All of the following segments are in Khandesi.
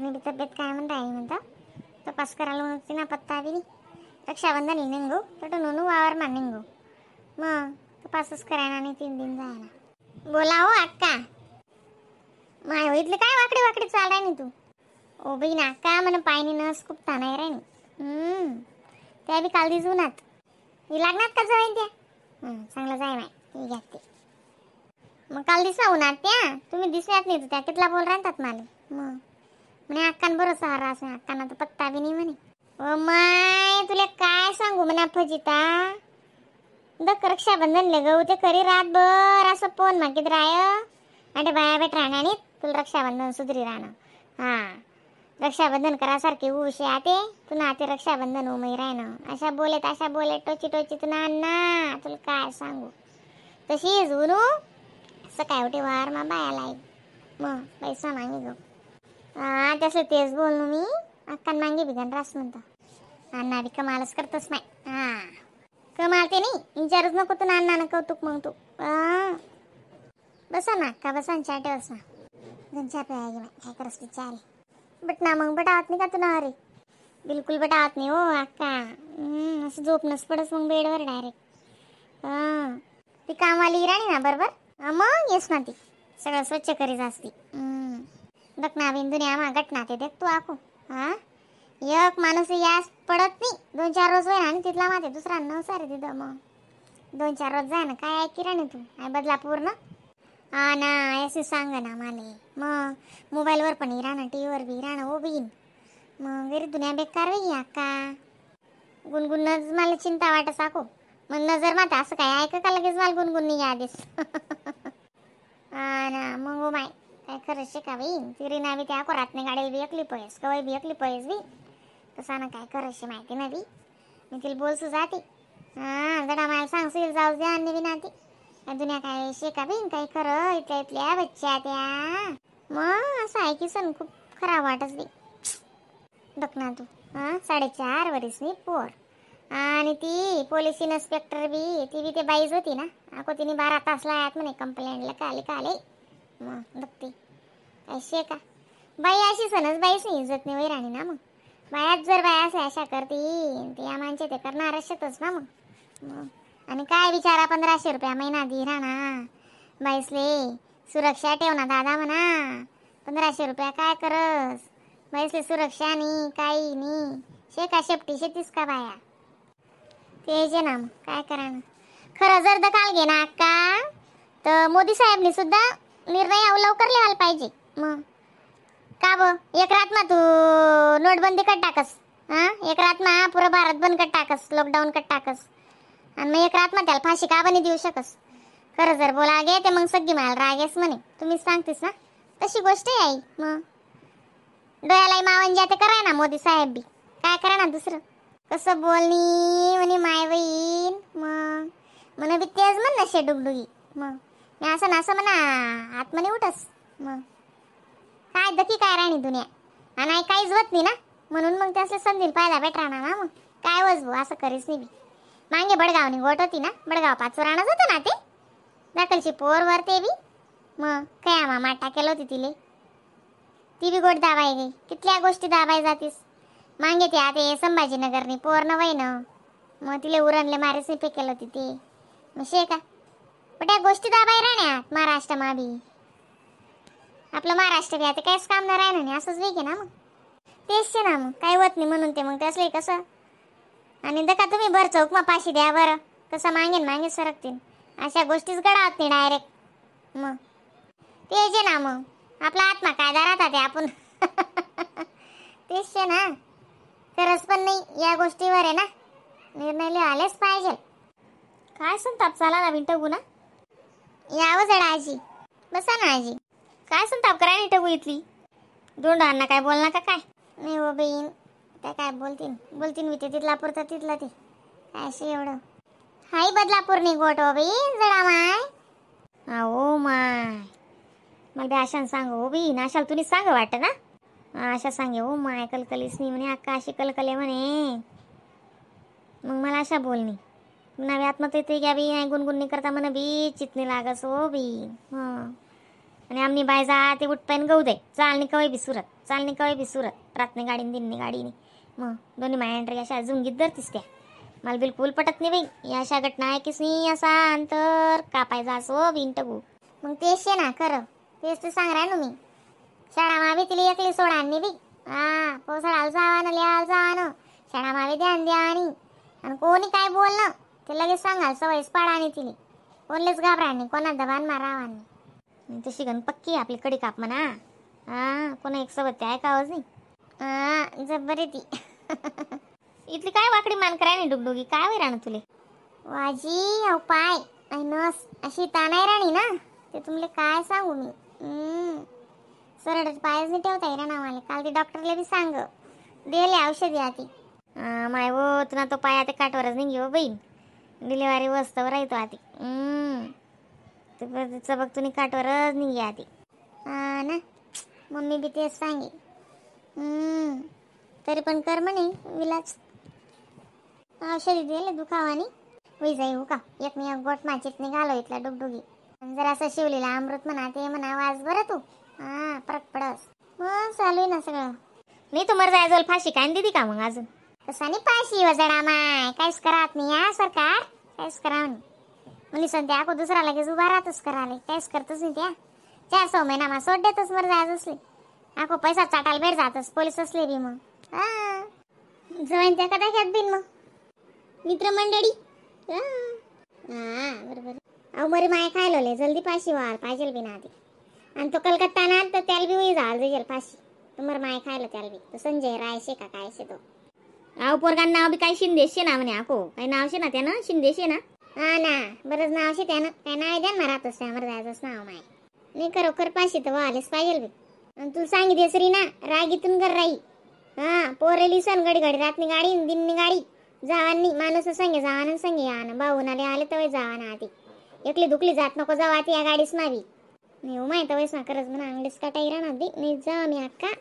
त्यासनी बी तब्येत काय म्हणता आई म्हणता तपास करायला म्हणते ना पत्ता बी नाही. रक्षाबंधन निघू तर नुनू वावर मा निघू मग तपासच करायला नाही 3 दिन जायना. बोला हो अक्का. माय हो इथले काय वाकडी वाकडी चाल राही तू? ओ बाई ना अक्का, म्हण पायनी नस खूप तानाय राही. त्या बी काल दिसूनात ही लागणार का जाईन त्या. चांगलं जाय माय ही घ्या ते. मग काल दिसा उन्हात त्या तुम्ही दिसल्यात नाही तर त्या कितला बोल राहतात मला. मग म्हणे अक्कान बरं सहारा असं अक्कांना तर पत्ता बी नाही म्हणे. ओ my तुला काय सांगू म्हणा फजिता दक रक्षाबंधन ले गऊ ते करी रातभर असं फोन मागित राय आणि बाया भेट राहणार नाही तुला रक्षाबंधन सुधरी राहणं. हा रक्षाबंधन करासारखी उशी आते तू ना ते रक्षाबंधन उमई राहणं अशा बोलेत अशा बोलेत टोची टोची तू ना अण्णा तुला काय सांगू. तशीच उनू सकाळी उठे वार मा बाया लाई मग पैसा मागे गो. हा तसं तेच बोललो मी अक्कान मागे बिगन रास म्हणता अण्णा बी कमालच करतोस माय. हा कमाल ते नाही विचारूच नको तू ना अण्णा कौतुक मग तू. हा बसा ना अक्का बसा ना चाटे बसा गंचा प्याय गे काय करस चाल बट ना मग बटावत नाही का तू ना? अरे बिलकुल बटावत नाही हो अक्का. असं झोपणंच पडस मग बेडवर डायरेक्ट. हां ती कामवाली राणी ना बरोबर. हा, मग येस ना ती सगळं स्वच्छ करीत असती. बघ ना बिंदुनी आम्हा गटना ते देख तू आखो. हा एक माणूस यास पडत नाही 2-4 रोज होय आणि तिथला माते दुसरा नऊ सारे तिथं मग 2-4 रोज जाय ना काय ऐकी राणी तू आई बदलापूर ना. हा ना असे सांग ना माले मग मोबाईलवर पण राहणं टी व्हीवर बी राहणं हो बीन मग घरी दुनिया बेकार वेगळी अक्का गुणगुणच मला चिंता वाटत साको मग नजर माता असं काय ऐक का लगेच मला गुणगुण यादीस. हा ना मग हो माय काय खरंच शिका बाई तिरी ना बी त्या कोरात नाही गाडीला बी एकली पळेस कवय बी एकली पळेस बी कसा ना काय खरंच माहिती ना बी मी तिला बोलसू जाते. हा जरा मला सांगशील जाऊ द्या आणि बी नाती दुनिया काय शेका बी काय खरं इथल्या इथल्या बच्च्या त्या मग असं ऐकी सण खूप खराब वाटस बी. बघ ना तू हा 4.5 वरीसनी पोर आणि ती पोलीस इन्स्पेक्टर बी ती बी ते बाईच होती ना अको तिने 12 तास लायात म्हणे कंप्लेंटला काले काले मग बघते काय शेका बाई अशी सणच बाईच नाही इज्जत नाही वै राणी ना मग बायाच जर बाया असे अशा करतील ते या माणसे ते करणार अशातच ना मग. आणि काय बिचारा 1500 रुपया महिना दी राहणार बाईसले सुरक्षा ठेव ना दादा म्हणा 1500 रुपया काय करस बाईसले सुरक्षा नाही काही नाही शेका शेपटी शेतीस का बाया ते जे ना मग काय करा ना. खरं जर दखाल घे ना अक्का तर मोदी साहेबनी सुद्धा निर्णय लवकर लिहायला पाहिजे. मग का ब एक रात मा तू नोटबंदी कट टाकस. हा एक रात मा पुरं भारत बंद कट टाकस लॉकडाऊन कट टाकस आणि मग एक रात मा त्याला फाशी का बनी देऊ शकस. खरं जर बोला गे ते मग सगळी मला रागेस म्हणे तुम्हीच सांगतेस ना तशी गोष्ट आहे आई. मग डोळ्यालाही मावन ज्या ते करा ना मोदी साहेब बी काय करा ना दुसरं कसं बोलणी म्हणे माय बहीण मग म्हण बी तेच म्हण ना शे डुगडुगी मग मी असं ना असं म्हणा आत्मने उठस मग काय दकी काय राणी दुनिया आणि आई काहीच होत नाही ना म्हणून मग त्यासले संधील पाहायला भेट राहणार ना मग काय वजबू असं करीस नाही बी. मागे बडगावनी गोट होती ना बडगाव 5 राहणार होतं ना ते दाखलची पोर वर ते बी मग काय आमा माटा केलं होती तिले ती बी गोट दाबाय गई कितल्या गोष्टी दाबाय जातीस. मागे ते आता संभाजीनगरनी पोर न वय ना मग तिले उरणले मारेच नाही फेकेलं होती ते मग शे का पण त्या गोष्टी दाबाय राहण्यात महाराष्ट्र मा बी आपलं महाराष्ट्र बी आता काहीच काम नाही राहणार नाही असंच वेगळे ना मग तेच ना मग काय होत नाही म्हणून ते मग ते असले कसं. आणि दका तुम्ही बरं चौक मा पाशी द्या बरं कसं मागेन मागे सरकतील अशा गोष्टीच गडावत नाही डायरेक्ट मग तेच आहे ना मग आपला आत्मा कायदा राहतात ते आपण तेच ना खरंच पण नाही या गोष्टीवर आहे ना निर्णय लिहायलाच पाहिजे. काय संताप चाला ना विंटगू ना यावं जरा आजी बसा ना आजी. काय संताप कराय नाही टगू इथली दोंडांना काय बोलणार का काय? नाही हो बहीण त्या काय बोलतीन बोलतीन मी ते तिथला पुरता तिथला ते काय असे एवढं हाय बदलापूर नाही गोट हो बहीण जरा माय. हा ओ my मला बी आशान सांग हो बहीण आशाला तुम्ही सांग वाटतं ना आशा सांगे हो माय कलकलीच नाही म्हणे अक्का अशी कलकले म्हणे मग मला अशा बोलणी नव्या आत्मत येते घ्या बी नाही गुणगुण नाही करता म्हणे बी चितनी लागस हो बी. हां आणि आमनी बाय जा ते उठपायन गहू दे चालणी कवय बी सुरत चालणी कवे बी सुरत रातनी गाडी दिननी गाडीनी मग दोन्ही मायांड्री अशा जुंगीत धरतीस त्या. मला बिलकुल पटत नाही बाई या अशा घटना आहे कीच नाही असा अंतर कापायचा असो बिन टगू. मग तेच शे ना खरं तेच तर सांग ना मी. शाळा मावी तिला एकली सोडा बी हा पोसळाला जावा ना लिहायला जावा ना शाळा मावी ध्यान द्या आणि कोणी काय बोलणं ते लगेच सांगाल सवयच पाडा आणि तिने कोणलेच घाबरा नाही कोणा दबान मारावा नाही. तशी गण पक्की आपली कडी काप म्हणा. हा कोणा एक सोबत ते ऐकावंच नाही. हा जबर ती. इथली काय वाकडी मान कराय नाही डुगडुगी काय होई राणू तुले? वाजी अहो पाय आणि नस अशी तानाय राणी ना ते तुमले काय सांगू मी. सरळ पायच नाही ठेवता येणार ना मला. काल ते डॉक्टरला बी सांग दिले औषधी आती. माय वो तुला तो पाय आता काटवरच नाही घेऊ बहीण डिलिव्हरी वस्तवर राहतो आती. ते चबक तुम्ही काटवरच निघे आती. हा ना मम्मी बी तेच सांगे. तरी पण कर म्हणे विलाज औषधी दिले दुखावानी होई जाई हो का एक नाही एक गोट माचीत निघालो इथला डुगडुगी. जरा असं शिवलेला अमृत म्हणा ते म्हणा वाज बरं तू हा फरक पडस मग चालू आहे ना सगळं. नाही तुम्हाला जायचं फाशी काय दिदी का मग अजून? कसा नाही फाशी वजडा माय काहीच करात नाही हा सरकार काहीच करावं नाही. म्हणजे संध्या आको दुसरा लगेच उभा राहतच कराले काहीच करतच नाही त्या 400 महिना मा सोड देतच मर जायचं असले आको पैसा चाटायला भेट जातच पोलीस असले बी मग हा जवळ त्या कदा घ्यात बिन मग मित्रमंडळी. हा बरोबर. अहो मरी माय खायलो जल्दी फाशी व्हाल पाहिजे बी ना आधी. आणि तो कलकत्ता ना तर त्याला बी होई झाल जाईल फाशी. तुम्हाला माय खायला त्याला बी तो संजय राय शे का काय शे तो. अहो पोरगान नाव बी काय शिंदे शे ना म्हणे आको काय नाव शे ना त्यानं शिंदे शे ना. हा ना बरंच नाव शे त्यानं काय नाव द्या ना राहतच त्यावर जायचंच नाव माय नाही खरोखर फाशी तर व्हायलाच पाहिजे बी. आणि तू सांगितलेस री ना रागीतून कर राई हा पोरेली सण घडी घडी रातनी गाडी दिननी गाडी जावांनी माणूस संगे जावान संगे या ना भाऊन आले आले तवे जावा ना आधी एकली दुकली जात नको जावा आती या गाडीच मावी नाही हो माहिती वयस ना खरंच म्हणा अंगडीच काटा इरा ना नाही जा मी अक्का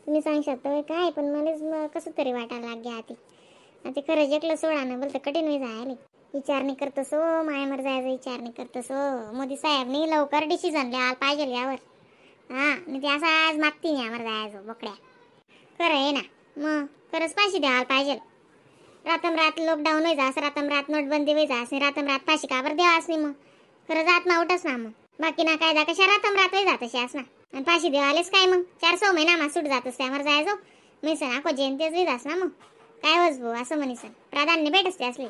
तुम्ही सांगशात तवे काय पण मलाच कसं तरी वाटायला लाग गया आती. आता खरंच एकलं सोडा ना बोलतं कठीण होई जायले विचार नाही करतस हो मायावर जायचा विचार नाही करतस हो. मोदी साहेबनी लवकर डिसिजन लिहायला पाहिजे यावर. हा मी ते असं आज मागती नाही यावर जायचो बकड्या खरं आहे ना मग खरंच फाशी द्यायला पाहिजे. रातम रात लॉकडाऊन होई जास रातम रात नोटबंदी होई जास रातम रात फाशी का बरं द्यावाच नाही मग खरंच आत्मा उठस ना मग बाकी ना कायदा कशा रातम रात होई जात अशी ना आणि फाशी देवालेच काय मग 400 महिना मा सूट जातस त्यावर जायचो मी सण आको जयंतीच होई जास ना मग काय वस भाऊ असं म्हणीसन प्राधान्य भेटच ते असले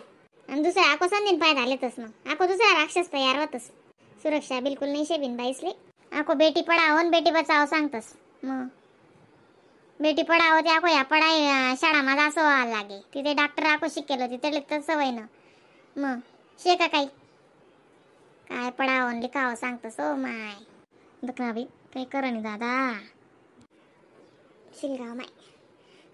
आणि दुसरा आको संधीन पाय झालेतच मग आको दुसरा राक्षस तयार होतस. सुरक्षा बिलकुल नाही शेबिन बाईसले आको बेटी पढाओ आणि बेटी बचाओ सांगतस मग बेटी पढाओ ते आको या पढाई शाळा माझा असं व्हायला लागे तिथे डॉक्टर आको शिकेलो तिथे तसं वय ना मग शे का काही काय पढाओ आणि लिखावं सांगतस हो माय. दखना बाई काही करा नाही दादा शिलगाव माय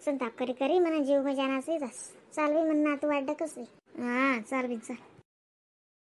संताप करी करी म्हणा जीव मजानाच जास चालवी म्हणा तू वाटत कसली. हा चालवी चाल.